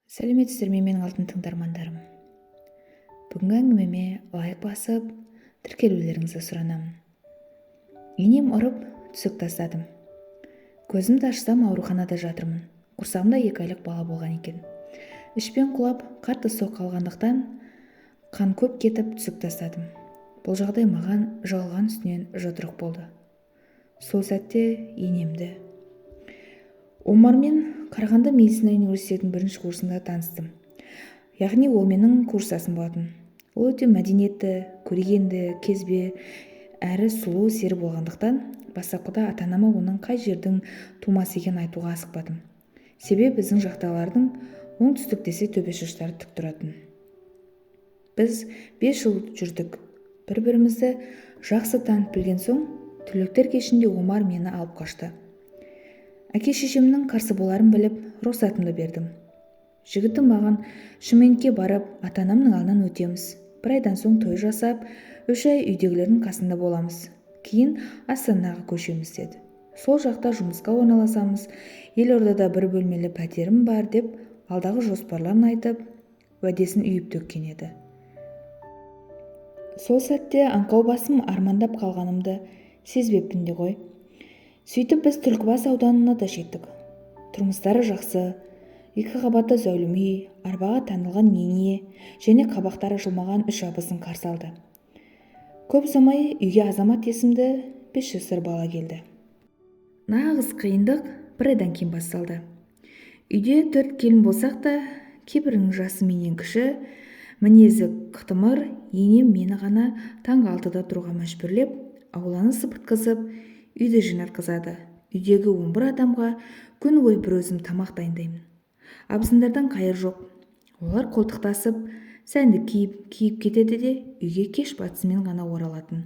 Сәлеметсіздер ме, менің алтын тыңдармандарым! Бүгінгі әңгімеме лайк басып, тіркелулеріңізді сұранамын. Енем ұрып, түсік тастадым. Көзімді ашсам, ауруханада жатырмын. Құрсағымда 2 айлық бала болған екен. Ішпен құлап, қатты соққы алғандықтан қан көп кетіп, түсік тастадым. Бұл жағдай маған жығылған үстінен жұдырық болды. Сол сәтте енемді Омармен Қарағанды медицина университетінің бірінші курсында таныстым. Яғни ол менің курстасым болатын. Ол өте мәдениетті, көрегенді, кезбе әрі сұлу, сері болғандықтан, бастапқыда ата-анама оның қай жердің тумасы екенін айтуға асықпадым. Себебі біздің жақтағылардың оңтүстік десе, төбе шаштары тік тұратын. Біз 5 жыл жүрдік. Бір-бірімізді жақсы танып білген соң, түлектер кешінде Омар мені алып қашты. Әке-шешемнің қарсы боларын біліп, рұқсатымды бердім. Жігітім маған: «Шымкентке барып, ата-анамның алдынан өтеміз. Бір айдан соң той жасап, 3 ай үйдегілердің қасында боламыз. Кейін Астанаға көшеміз», – деді. «Сол жақта жұмысқа орналасамыз. Елордада бір бөлмелі пәтерім бар», – деп алдағы жоспарларын айтып, уәдесін үйіп төккен еді. Сол сәтте аңқау басым армандап қалғанымды сезбеппін де ғой. Сөйтіп біз Түлкібас ауданына да жеттік. Тұрмыстары жақсы, екі қабатты зәулім үй, арбаға таңылған ене және қабақтары ашылмаған үш абысын қарсы алды. Көп ұзамай үйге Азамат есімді 5 жасар бала келді. Нағыз қиындық бір айдан кейін басталды. Үйде төрт келін болсақ та, кейбірінің жасы менен кіші, мінезі қытымыр енем мені ғана таңғы 6-да тұруға мәжбүрлеп, ауланы сыпыртқызып, үйді жинатқызады. Үйдегі 11 адамға күн бойы бір өзім тамақ дайындаймын. Абысындардан қайыр жоқ. Олар қолтықтасып, сәнді киіп киіп кетеді де, үйге кеш батысымен ғана оралатын.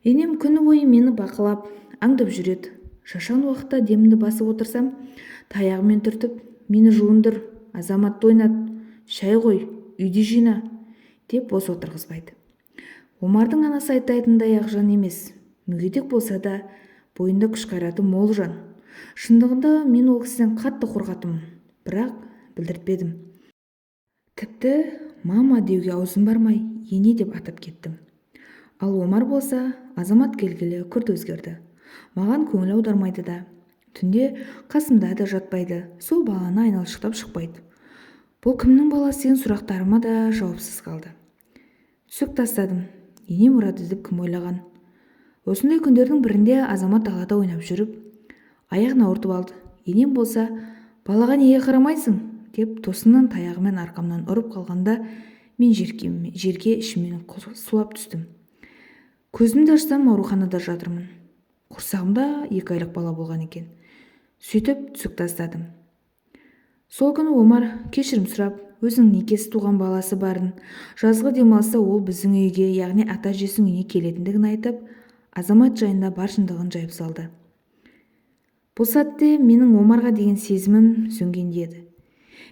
Енем күні бойы мені бақылап, аңдып жүреді. Шашан уақытта демімді басып отырсам, таяғымен түртіп, мені жуындыр, Азаматты ойнат, шай қой, үйді жина деп бос отырғызбайды. Омардың анасы айтатындай ақ жан емес. Мүгедек болса да, бойында күш-қайраты мол жан. Шындығында мен ол кісіден қатты қорқатынмын, бірақ білдіртпедім. Тіпті мама деуге аузым бармай, ене деп атап кеттім. Ал Омар болса, Азамат келгелі күрт өзгерді. Маған көңіл аудармайды да, түнде қасымда да жатпайды, сол баланы айналшықтап шықпайды. Бұл кімнің баласы деген сұрақтарыма да жауапсыз қалды. Түсік тастадым, енем ұрады деп кім ойлаған? Осындай күндердің бірінде Азамат далада ойнап жүріп, аяғын ауыртып алды. Енем болса: «Балаға неге қарамайсың?» – деп тосыннан таяғымен арқамнан ұрып қалғанда, мен жерге ішімнен сұлап түстім. Көзімді ашсам, ауруханада жатырмын. Құрсағымда 2 айлық бала болған екен. Сөйтіп түсік тастадым. Сол күні Омар кешірім сұрап, өзінің некесіз туған баласы барын, жазғы демалыста ол біздің үйге, яғни ата әжесінің үйіне келетіндігін айтып, Азамат жайында бар шындығын жайып салды. Бұл сәтте менің Омарға деген сезімім сөнгендей еді.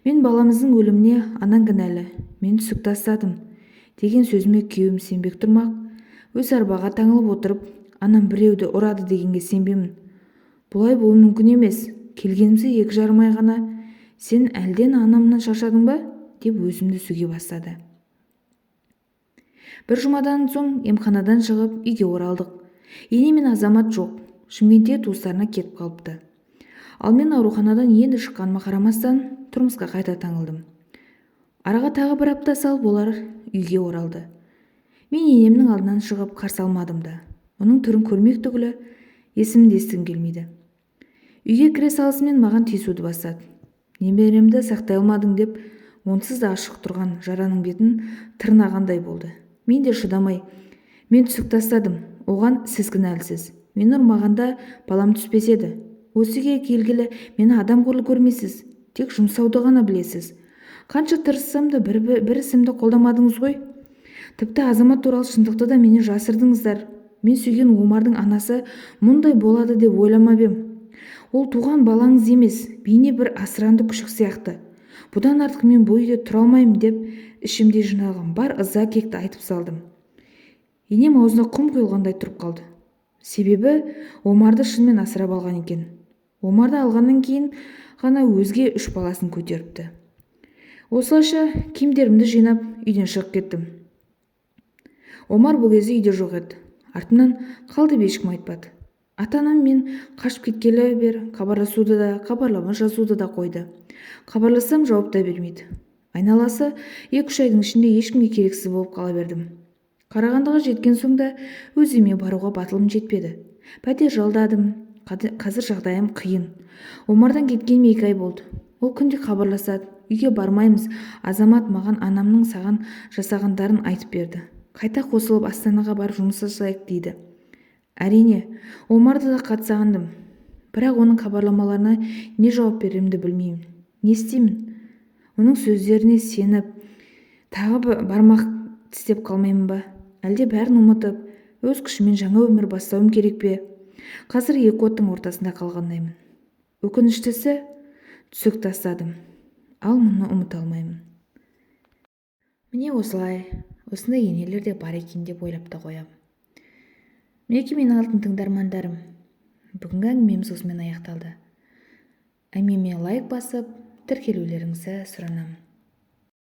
Мен баламыздың өліміне анаң кінәлі, мен түсік тастадым деген сөзіме күйеуім сенбек тұрмақ, өз арбаға таңылып отырып, анам біреуді ұрады дегенге сенбеймін, бұлай болуы мүмкін емес, келгенімізге 2,5 ай ғана, сен әлден анамнан шаршадың ба, деп өзімді сөге бастады. Бір жұмадан соң емханадан шығып, үйге оралдық. Ене мен Азамат жоқ, Шымкентте туыстарына кетіп қалыпты. Ал мен ауруханадан енді шыққаныма қарамастан, тұрмысқа қайта таңылдым. Араға тағы бір апта салып, олар үйге оралды. Мен енемнің алдынан шығып, қарсы алмадым да. Оның түрін көрмек түгілі, есімін де естігім келмейді. Үйге кіре салысымен маған тиісуді бастады. Немеремді сақтай алмадың деп, онсыз да ашық тұрған жараның бетін тырнағандай болды. Мен де шыдамай: «Мен түсік тастадым, оған сіз кінәлісіз. Мені ұрмағанда, балам түспес еді. Осы үйге келгелі мені адам құрлы көрмейсіз, тек жұмсауды ғана білесіз. Қанша тырыссам да, бір ісімді қолдамадыңыз ғой. Тіпті Азамат туралы шындықты да менен жасырдыңыздар. Мен сүйген Омардың анасы мұндай болады деп ойламап ем. Ол туған балаңыз емес, бейне бір асыранды күшік сияқты. Бұдан артық мен бұл үйде тұра алмаймын», – деп ішімде жиналған бар ыза кекті айтып салдым. Енем аузына құм құйылғандай тұрып қалды. Себебі Омарды шынымен асырап алған екен. Омарды алғаннан кейін ғана өзге үш баласын көтеріпті. Осылайша киімдерімді жинап, үйден шығып кеттім. Омар бұл кезде үйде жоқ еді. Артымнан қал деп ешкім айтпады. Ата-анам мен қашып кеткелі бері хабарласуды да, хабарлама жазуды да қойды. Хабарлассам, жауап та бермейді. Айналасы 2-3 айдың ішінде ешкімге керексіз болып қала бердім. Қарағандыға жеткен соң да өз үйіме баруға батылым жетпеді. Пәтер жалдадым. Қазір жағдайым қиын. Омардан кеткеніме 2 ай болды. Ол күнде хабарласады. Үйге бармаймыз. Азамат маған анамның саған жасағандарын айтып берді. Қайта қосылып Астанаға барып жұмыс жасайық дейді. Әрине, Омарды да қатты сағындым. Бірақ оның хабарламаларына не жауап берерімді білмеймін. Не істеймін? Оның сөздеріне сеніп, тағы бармақ тістеп қалмаймын ба? Әлде бәрін ұмытып, өз күшіммен жаңа өмір бастауым керек пе? Қазір екі оттың ортасында қалғандаймын. Өкініштісі, түсік тастадым. Ал мұны ұмыта алмаймын. Міне осылай, осындай енелер де бар екен деп ойлап та қоямын. Мінекей, менің алтын тыңдармандарым, бүгінгі әңгімеміз осымен аяқталды. Әңгімеме лайк басып, тіркелулеріңізді сұранамын.